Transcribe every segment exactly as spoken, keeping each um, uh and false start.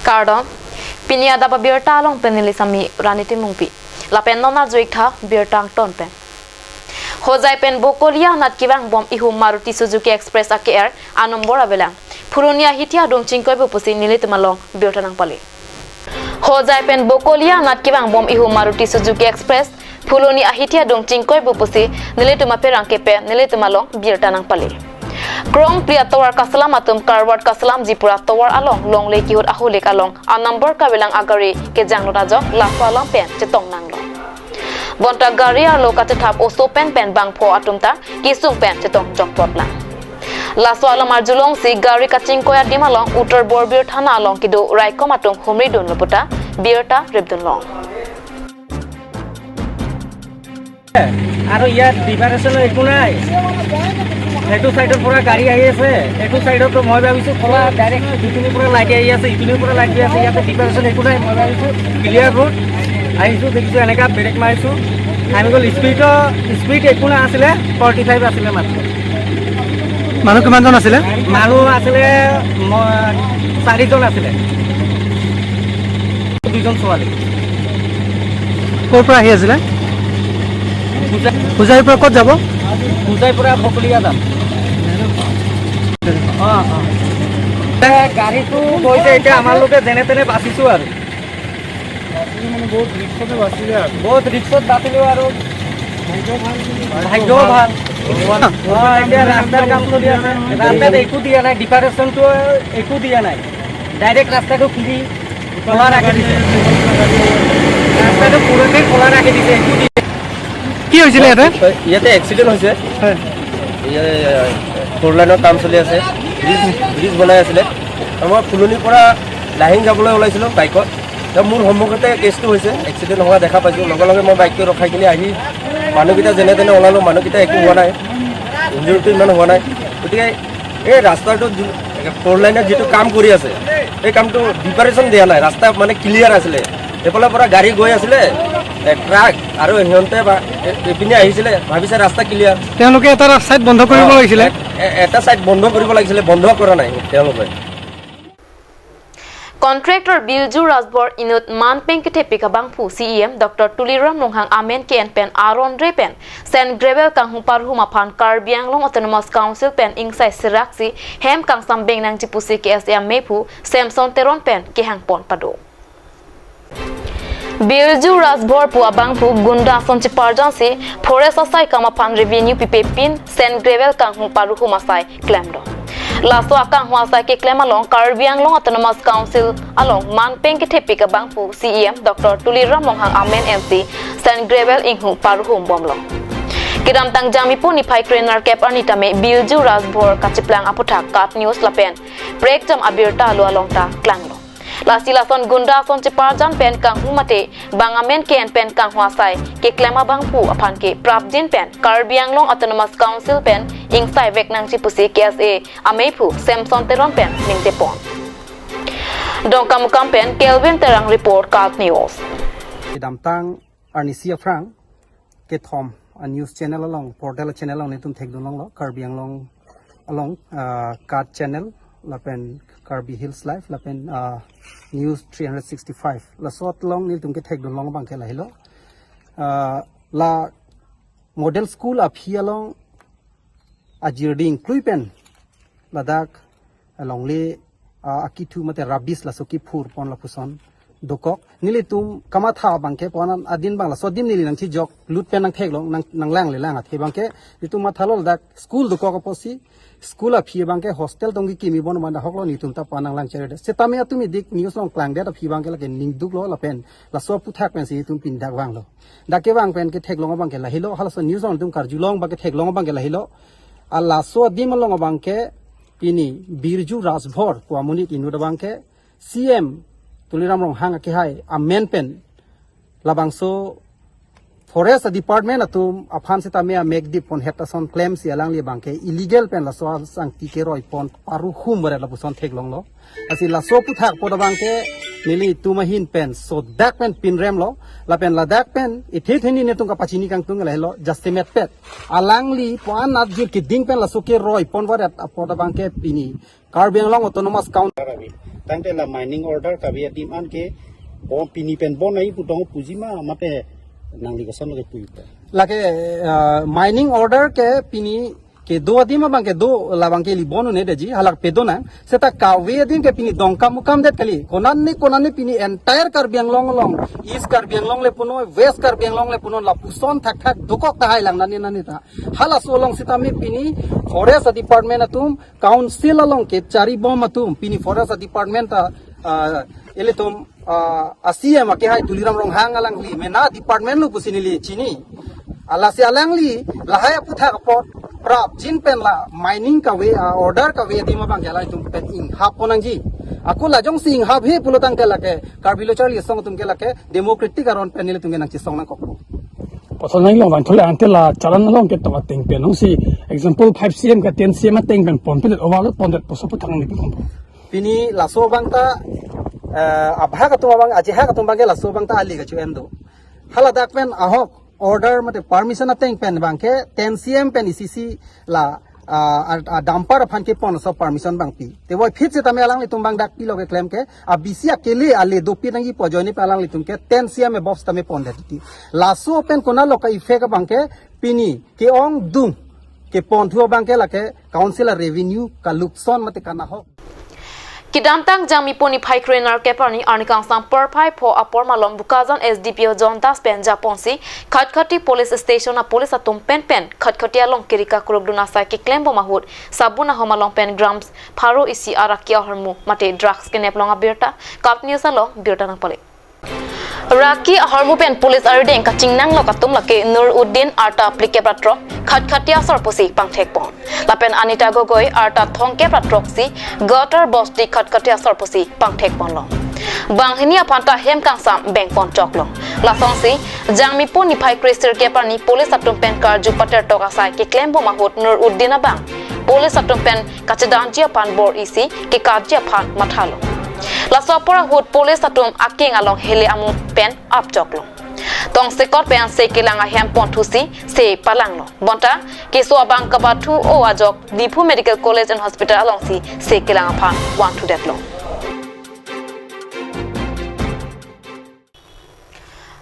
Kardom, pini adap abirta along pen neli Sami Rani Timungpi. Lapen non arju-ik tha birta angton pen. Hojai pen Bokolia anat kevangbom ihum Maruti Suzuki Express ake-er a number avelang Phuloni ahithi adung chingkoipo pusi nelitum along birta nangpale. Hojai pen Bokolia anat kevangbom ihum Maruti Suzuki Express Phuloni ahithi adung chingkoipo pusi nelitum apherangke pen nelitum along birta nangpale. Krongpli atovar kaselam atum karwat kaselamji pura tovar along longle kihut aholik along a number kavelang agari kejanglut ajok laso alam pen chetong nanglo. Bonta gari arlo kachethap oso pen pen bangpho atum ta kesung pen chetong jokpot lang. Laso alam arjulongsi gari kachingkoi adim along Uttar Borbil Thana along kedo raikom atum humridunlo puta birta ripdunlong. আৰু ইয়াত ডিভাইডেশ্যনৰ একো নাই। সেইটো চাইডৰ পৰা গাড়ী আহি আছে, এইটো চাইডতো মই ভাবিছোঁ খোলা, ডাইৰেক্ট ইপিনৰ পৰা লাইট আহি আছে, ইপিনৰ পৰা লাইট আহি আছে, ইয়াতে ডিভাইডেশ্যন একো নাই। মই ভাবিছোঁ ক্লিয়াৰ ৰোড, আহিছোঁ, দেখিছোঁ এনেকা ব্ৰেক মাৰিছোঁ। আমি গ'ল স্পীডৰ, স্পীড একো নাছিলে, ফৰ্টি ফাইভ আছিলে মাত্ৰ। মানুহ কিমানজন আছিলে? মানুহ আছিলে, মই, চাৰিজন আছিলে। দুজন ছোৱালী। ক'ৰ পৰা আহি আছিলে? হোজাই। হোজাইৰ পৰা ক'ত যাব? হোজাইৰ পৰা বকলীয়া যাম। অ, অ। এ, গাড়ীটো গৈছে, এতিয়া আমালোকে যেনে তেনে বাচিছো আৰু। বহুত ৰিক্সতে বাচিলে আৰু। বহুত ৰিক্সত বাচিলো আৰু। ভাগ্য ভাল। অ, এতিয়া ৰাস্তাৰ কাম চলি আছে। ৰাস্তাত একো দিয়া নাই, ডিপাৰেশ্যনটো একো দিয়া নাই। ডাইৰেক্ট ৰাস্তাটো খুলি খোলা ৰাখি দিছে। ৰাস্তাটো পুৰতে খোলা ৰাখি দিছে, একো দিয়া নাই। কি হৈছিলে ইয়াতে? ইয়াতে এক্সিডেণ্ট হৈছে। হয়। ইয়াতে ফ'ৰ লাইনৰ কাম চলি আছে, ব্ৰিজ, ব্ৰিজ বনাই আছিলে। আৰু মই ফুলনিৰ পৰা লাহিং যাবলৈ ওলাইছিলোঁ বাইকত। এতিয়া মোৰ সন্মুখতে কেছটো হৈছে, এক্সিডেণ্ট হোৱা দেখা পাইছোঁ। লগে লগে মই বাইকটো ৰখাই কিনি আহি মানুহকেইটা যেনে তেনে ওলালোঁ, মানুহকেইটা একো হোৱা নাই, ইঞ্জুৰিটো ইমান হোৱা নাই। গতিকে এই ৰাস্তাটো যি, ফ'ৰ লাইনত যিটো কাম কৰি আছে, এই কামটো ডিপাৰেশ্যন দিয়া নাই, ৰাস্তা মানে ক্লিয়াৰ আছিলে। এইফালৰ পৰা গাড়ী গৈ আছিলে, এ, ট্ৰাক আৰু সিহঁতে বা, এ, এইপিনে আহিছিলে, ভাবিছে ৰাস্তা ক্লিয়াৰ। তেওঁলোকে এটা ৰা-, ছাইড বন্ধ কৰিব অ, লাগিছিলে। এ-, এ-, এটা ছাইড বন্ধ কৰিব লাগিছিলে, বন্ধ কৰা নাই তেওঁলোকে। Contractor Birju Rajbhor inut manpeng kethepik abangphu C E M Doctor Tuliram Ronghang amen ke-en pen aron re pen sand gravel kanghu parhum aphan Karbi Anglong Autonomous Council pen ingsai seraksi hem kangsam beng nangji pusi K S A amephu Samson Teron pen kehang pon pado. Birju Rajbhor pu abangphu gunda ason cheparjan si forest asai kam aphan revenue pipe pin sand gravel kanghu parhum asai klemlo. Laso akanghu asai keklem along Karbi Anglong Autonomous Council along manpeng kethepik abangphu C E M Doctor Tuliram Ronghang amen ensi sand gravel inghu parhum bomlo. Kedamtang Jangmipo niphai krenerkep arni tame Birju Rajbhor kacheplang aputhak KAT News lapen prekjam abirta alo along ta klanglo. Lasi lason gunda ason cheparjan pen kanghu mate bang amen ke-en pen kanghu asai keklem abangphu aphan ke prapjin pen Karbi Anglong Autonomous Council pen ingsai vek nangji pusi K S A amephu Samson Teron pen ningje pon. Dongkamukam pen Kelvin Terang report, KAT News. Kedamtang arnisi aphrang kethom a news channel along, portal channel along netum thekdun longlo, Karbi Anglong along, ah, KAT channel, lapen Karbi Hills Live, lapen, ah, News three hundred sixty-five. Laso along netum kethekdun long abangke lahelo. Ah, la model school aphi along ajirding klui pen ladak alongle, ah, akithu mate rubbish laso kiphur pon lapuson dokok. Nelitum kamatha abangke pon an adin bang laso adim neli nangchijok lut pen nangtheklong nang, nanglang le lang athe abangke nelitum mathalo ladak school dokok apotsi school aphi abangke hostel tong kekimi bon manda hoklo nelitum ta pon nanglang chere de. Setame atum idik news along klangdet aphi abangke lake ningduklo lapen laso aputhak pensi nelitum pindak vanglo. Dak kevang pen ketheklong abangke lahelo, halaso news along nelitum karjulong abangke theklong abangke lahelo. A laso adim along abangke pini Birju Rajbhor pu amonit inut abangke C M Tuliram Ronghang akehai amen pen labangso forest department atum aphan setame amekdip pon het ason klemsi alangli abangke illegal pen laso asangti keroi pon parhum baret lapuson theklonglo. Lasi laso aputhak apot abangke nelitum ahin pen sodak pen pinremlo, lapen ladak pen ithe theni netum kapachini kangtung lahelo jasemet pet. Alangli pon anat jir keding pen laso keroi pon baret apot abangke pini Karbi Anglong Autonomous Council Tangte la mining order kave adim an ke bon pini pen bon nangji pu tong puji ma mate nangli koson lo ke puji ta. Lake, uh, mining order ke pini kedo adim abang kedo labang ke ili bon un-edetji, halake pedo nang. Seta kave adim ke pini Dongkamukam det kali. Konane konane pini entire Karbi Anglong along, East Karbi Anglong le punon, West Karbi Anglong le punon, lapuson thakthak dokok tahai lang nane nane ta. Halaso along sitame pini Forest Department atum, Council along kechari bom atum, pini Forest Department ta, ah, ilitum, ah, a-C M akehai Tuliram Ronghang alangli mena department lo pusi neli chini. Lasi alangli lahai aphuthak apot prapjin pen la mining kave, ah, order kave adim abang ke alangtum pen inghap pon nangji. Ako la jongsi inghaphe pulo tangte lake Karbi Lo Charli Asong atum ke lake democratic aron pen nelitum ke nangchesong nangkokpo. Pasal nang long van thule ante la challan along ketok ateng pen, jongsi example five C M ke ten C M ateng pen ponpedet, overload pondet, pusi aphuthak nangli pi ponpo. Pini laso abang ta, eh, abhag atum abang, ajahak atum abang ke laso abang ta ali kachu-en do. Haladak pen ahok order mate permission ateng pen abang ke ten C M pen isi isi la, ah, ah, ah, dumper aphan kepon aso permission abang pi. Te puvoiphit sitame alanglitum abang dak pilo keklem ke, a-B C akele ale dopik nangji pu ajoine pen alanglitum ke ten C M above sitame pondet titi. Laso pen konat lo ka-effect abang ke pini ke-ongdung keponthu abang ke lake Council a-revenue kalukson mate kanahok. Kedamtang Jangmipo niphai kre nerkep arni arni kangsam porphai pho apor malom Bokajan S D P O John Das pen japonsi Khatkhati Police Station a-police atum penpen Khatkhati along kiri kakrukdun asai keklem bom ahut sabun ahom along pen grams pharo isi araki ahormu mate drugs kenep long abirta KAT News along birta nangpale. Raki ahormu pen police arideng kachingnang lok atum lake Nur Uddin arta phlikep ra throk Khatkhati asor pusi pangthek pon. Lapen Anita Gogoi arta thomkep ra throksi Gutter Bosti Khatkhati asor pusi pangthek ponlo. Banghini aphan ta hem kangsam beng pon choklo. Lasonsi Jangmipo niphai kre sirkep arni police atum pen karju pater tok asai keklem bom ahut Nur Uddin abang police atum pen kachedamji aphan bor-isi kekatji aphan mathalo. Laso apor ahut police atum akeng along hele amu pen apchoklo. Tongsekot pen se kelang ahem ponthusi se palanglo. Bonta keso abang kabathu o ajok Diphu Medical College and Hospital alongsi se kelang aphan vanthudetlo.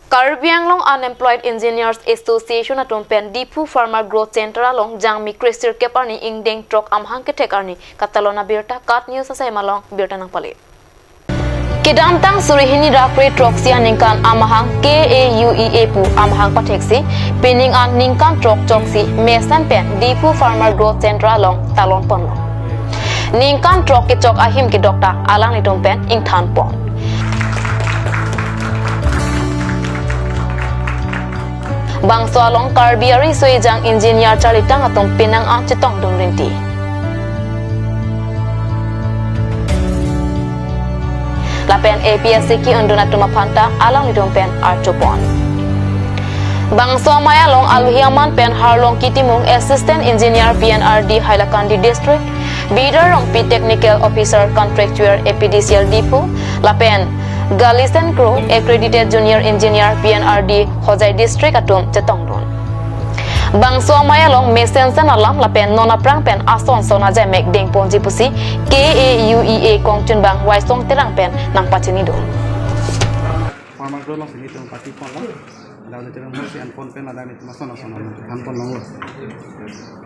Karbi Anglong Unemployed Engineers Association atum pen Diphu Farmer Growth Center along Jangmi kre sirkep arni ingdeng throk amahang kethek arni katalon abirta KAT News asai malong birta nangpale. Kedamtang suri hini ra kre throksi aningkan amahang K A U E A pu amahang patheksi pining an ningkan throk choksi mesen pen Diphu Farmer Growth Center along talon ponlo. Ningkan throk kechok ahim kedok ta alanglitum pen ingthan pon. Bangso along Karbi ari sui jang engineer charlitang atum penang an chetongdun rinti. Lapen A P S C ki-undun atum aphan ta alanglitum pen archopon. Bangso amei along aluhi aman pen Harlongki Timung, Assistant Engineer P N R D Hailakandi District, Bidar Rongpi, Technical Officer Contractual A P D C L Diphu, lapen Galisen Kro, Accredited Junior Engineer P N R D Hojai District atum chetongdun. Bangso amei along mesensen alam lapen non aphrang pen ason son ajai mek dengponji pusi K A U E A kongchunbang Waisong Terang pen nangpachinidun. Farmer Growth alongsi nelitum party ponlo. Lalu nelitum masi an pon pen ladak nelitum ason ason an than ponlonglo.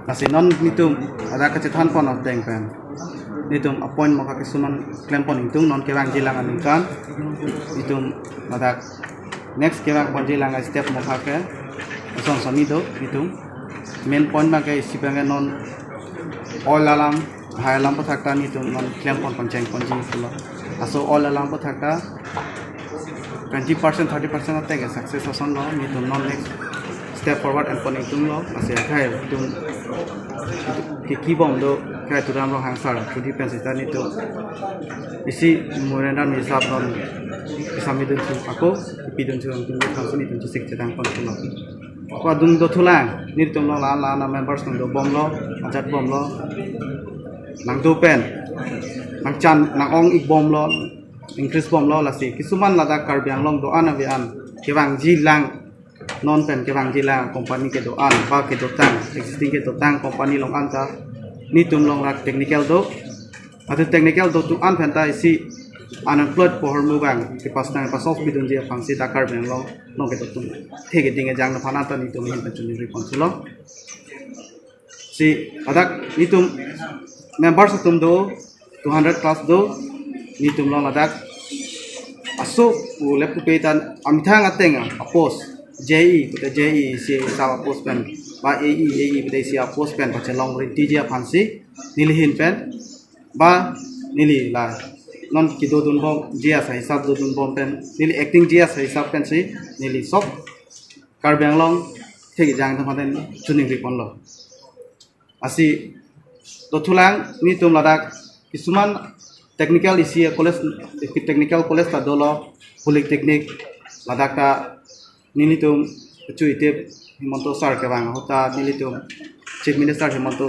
Lasi non nelitum ladak kachethan pon ateng pen nelitum appoint mokha kisuman klempon ingtung, non kevangjilang aningkan nelitum ladak next kevangponjilang a-step mokha ke ason son ni do nelitum. Main point abang ke isi abang ke non oil alam, hai alam aputhak ta nelitum non klempon pon chengponji pulo. Laso oil alam aputhak ta twenty percent, thirty percent ateng ke success asonlo, nelitum non next step forward enpon ingtunglo. Lasi akhai nelitum ke kibom do, akhai Tuliram Ronghang sar chudi pen seta nelitum isi memorandum hisap non isam idun su ako, ipidun su nelitum thansi nelitum chesik chetang pon pulo. Ko adung dothulang, nelitum along la-an la-an a-members nangdobomlo, ajatbomlo, nangdo pen nangchan nang-ong-ikbomlo, increase bomlo. Lasi kisuman ladak Karbi Anglong do-an ave an kevangjilang, non pen kevangjilang company kedo-an ba kedotang, existing kedotang company along an ta nelitum along rak technical do. Atu technical do tu an pen ta isi unemployed pu ahormu abang kepasang pasolve pidunji aphansi dak Karbi Anglong along kedo atum thekding kejang aphan ta nelitum ahin pen choningri pon thulo. Si ladak nelitum members atum do, two hundred plus do, nelitum along ladak aso pu lep pu pe tan amethang ateng a post, J E E, pute J E E isi sa post pen, ba A E, A E pute isi post pen pachelong rinti ji aphansi neli ahin pen, ba neli la non kedodun bom J E E asa hisap dodun bom pen, neli acting J E E asa hisap pensi neli sok Karbi Anglong thekding kejang aphan choningri ponlo. Asi dothulang nelitum ladak kisuman technical isi college, technical college ta dolo, polytechnic, ladak ta nelitum chu itip Himanta sir kevang ahut ta, nelitum Chief Minister Himanta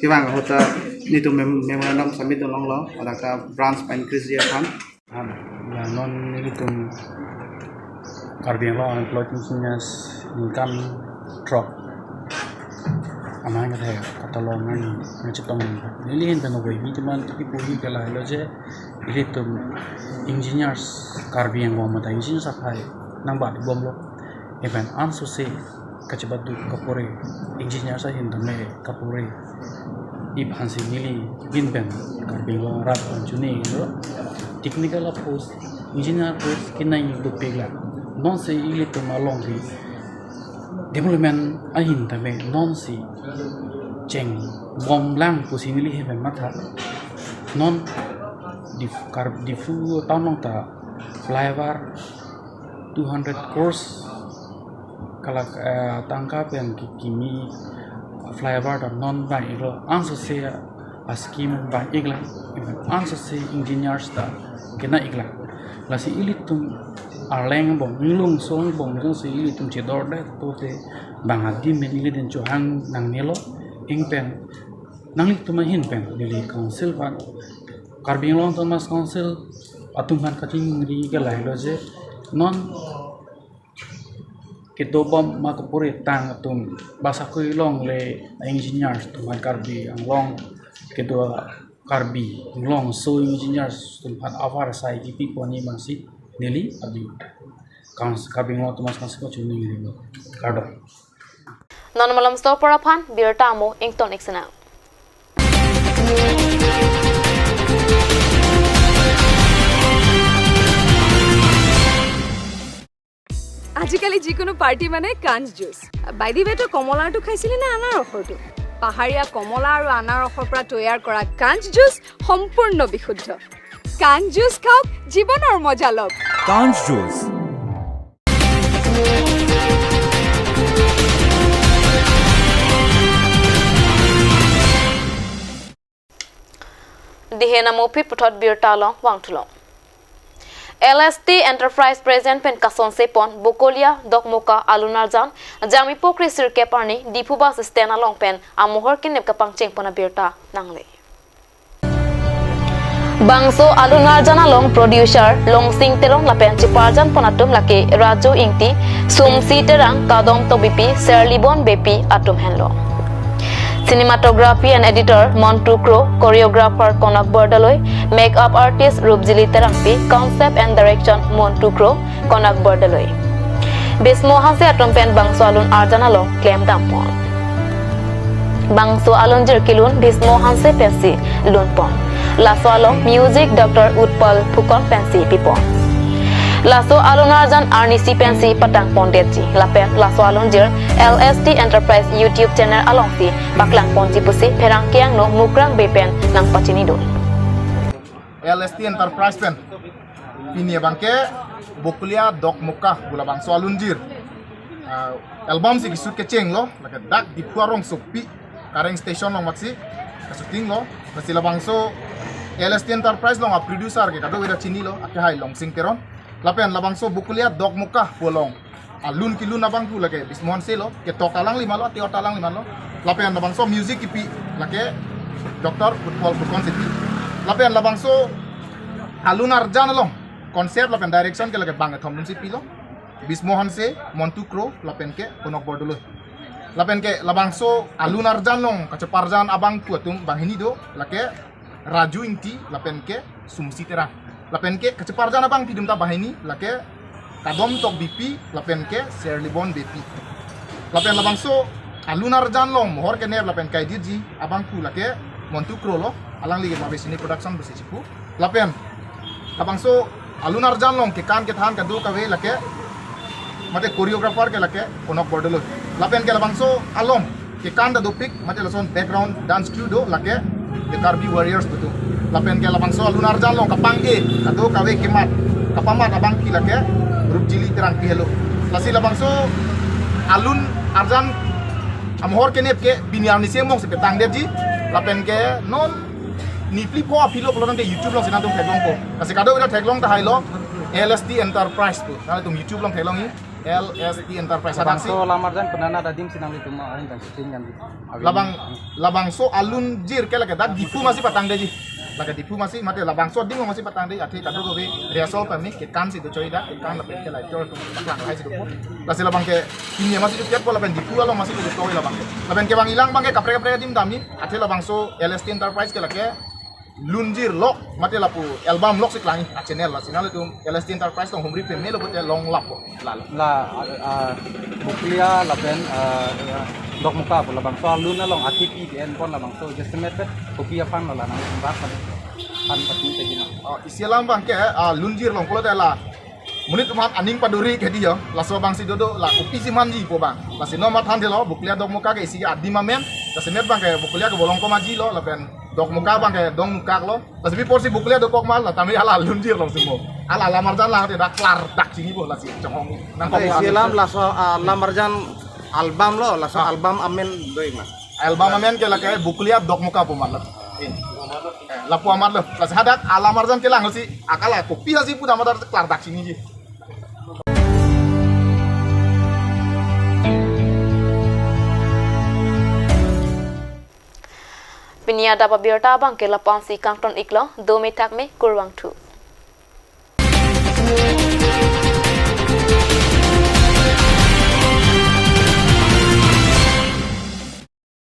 kevang ahut ta nelitum mem-, memorandum submit dun longlo, ladak ta branch pa increase ji aphan. Am, ya, non nelitum Karbi Anglong unemployed engineers income drop amahang kethek katalong nang nangchetong neli ahin pen ovoibi teman kipu hi ke lahelo je, ilitum engineers, Karbi Anglong mata engineers aphai nangbat bomlo. Lapen ansose kachebat duk kapore, engineers ahin tame kapore. Iphansi neli ahin pen Karbi Anglong arat pen choningri lo. Technical a post, engineer post kenai dopik la. Nonsi ilitum along ri development ahin tame nonsi chengbomlang pusi neli ahin pen matha. Non Dif-, Kar-, Diphu town along ta flyover two hundred crores kalak, eh, tangka pen ki kimi flyover ta non bang-iklo, ansose a scheme bang-iklang, ansose engineers ta kenai-iklang. Lasi ilitum Arleng angbong, inglong so angbong jongsi ilitum chedordet pote bang adim pen ili adim chohang nangnelo, ingpen nanglitum ahin pen neli council aphan, Karbi Anglong Autonomous Council atum aphan kachiningri ke lahelo je, non kedo bom ma kapore tang atum, ba sakoi longle engineers atum aphan, Karbi Anglong kedo Karbi Anglong so engineers atum aphan avarsai kipi ponji masi neli abi Kars-, Karbi Anglong Autonomous Council pen choningri lo. Kardom. Non malom store apor aphan birta amo ington iksena. আজিকালি যিকোনো পাৰ্টি মানে কাঞ্চ juice. By the ৱে, তই কমলাৰটো খাইছিলি নে আনাৰসৰটো? পাহাৰীয়া কমলা আৰু আনাৰসৰ পৰা তৈয়াৰ কৰা কাঞ্চ জুচ সম্পূৰ্ণ বিশুদ্ধ। কাঞ্চ জুচ খাওক, জীৱনৰ মজা লওক। কাঞ্চ juice. Dihen amo aphi puthot birta along vangthulo. L S T Enterprise President pen kasonse pon Bokolia Dokmoka alun arjan, Jangmi pokri sirkep arni Diphu bus stand along pen amohor kenep kapangcheng pon abirta nangle. Bangso alun arjan along producer Longsing Teron lapen cheparjan pon atum lake Raju Ingti, Sumsi Terang, Kadom Tokbipi, Serlibon Beypi atum henlo. Cinematography and editor Montu Kro, choreographer Konak Bordoloi, makeup artist Rupjili Terangpi, concept and direction Montu Kro, Konak Bordoloi. Bismo Hanse atum pen bangso alun arjan along klemdam pon. Bangso alunjir kelun Bismo Hanse pensi lun pon. Laso along music Doctor Utpal Phukan pensi pipon. Laso alun arjan arnisi pensi patang pondetji. Lapen laso alunjir L S T Enterprise YouTube channel alongsi paklang ponji pusi pherangke angno Mukrang Bey pen nangpachini dun. L S T Enterprise pen pini abangke Bokolia Dokmoka pu labangso alunjir, ah, album si keshoot kechenglo, lake dak Diphu arongsopi Kareng Station along matsi kashooting lo. Lasi labangso L S T Enterprise along a-producer ke kadokave ta chinilo, akehai Longsing Teron. Lapen labangso Bokolia Dokmoka pu along alun kelun abang pu lake Bismo Hanse lo, ketok alangli ma lo, ate-ot alangli ma lo. Lapen labangso music kipi lake Doctor Utpal Phukan si pi. Lapen labangso alun arjan along concept lapen direction ke lake bang kethom dunsi pilo. Bismo Hanse, Montu Kro, lapen ke Konak Bordoloi. Lapen ke labangso alun arjan along kacheparjan abang pu atum banghini do, lake Raju Ingti, lapen ke Sumsi Terang. Lapen ke kacheparjan abang pidum ta banghini, lake Kadom Tokbipi lapen ke Serlibon Beypi. Lapen labangso alun arjan along mohor kenep lapen kaiditji abangphu lake Montu Kro lo, alangli ke Mabesini Production pusi chipu. Lapen labangso alun arjan along kekan kethan kadokave lake mate choreographer ke lake Konok Bordoloi. Lapen ke labangso along kekan ta dopik mate lason background dance crew do lake The Karbi Warriors putu. Lapen ke labangso alun arjan along kapangke kadokave kemat kapamat abangpi lake Rupjili Terangpi helo. Lasi labangso alun arjan amohor kenep ke pini arni semong si petangdetji. Lapen ke non niphli pho aphi lo pulo tangte YouTube along si nangtum theklongpo. Lasi kadokave ta theklong tahai lo L S T Enterprise pu. Nangtum YouTube along theklongji L S T Enterprise. Hadak si Labangso alam arjan penana adim si nanglitum ahin kan shooting kan di. Labang labangso alunjir ke lake dak Diphu masi patangdetji. Lake Diphu masi mate labangso adim masi patangde, athe kadokave rehearsal pame kekan si dochoi dak, kekan lapen ke lighter atum pathang hai si dopo. Lasi labang ke pini masi dopiatpo lapen Diphu along masi dochoi labang ke. Lapen ke bang ilang abang ke kaprek kaprek adim damji, athe labangso L S T Enterprise ke lake Lunjir Lok mate lapu album lok si klangji a channel. Lasi nanglitum L S T Enterprise along humri peme lo pute long lappo. Lalo. La, ah, Bokolia lapen, ah, Dokmoka pu labangso alun along atipi ke-enpon labangso jasemet bet kopi aphan lo la nang bak pan pan pati tegi ma. Oh, isi alam abang ke, ah, Lunjir Lok pulote la monit atum aphan aning paduri ke di ho. Laso abang si dodo la kopisi manji pu abang. Lasi non mathan thelo, Bokolia Dokmoka ke isi adim amen. Jasemet abang ke Bokolia ke Bolongkom Aji lo lapen Dokmoka abang ke Dongmukak lo. Lasi bipor si Bokolia dokok mal, la tame hala Lunjir Lok si mo. Hala alam arjan lang te dak klardak chinipo lasi chonghong nang. Ante isi alam laso, ah, alam arjan album lo, laso Ah. album amen do-ik ma. Album amen ke lake Bokolia Dokmoka pu amat lo. Eh, lapu amat lo. Lasi hadak alam arjan kelang si akala kopi hasi pu dam adar klardak chiniji. Pini adap abirta abang ke lapu-an si kangton-iklo, dome thakme, kurvangthu.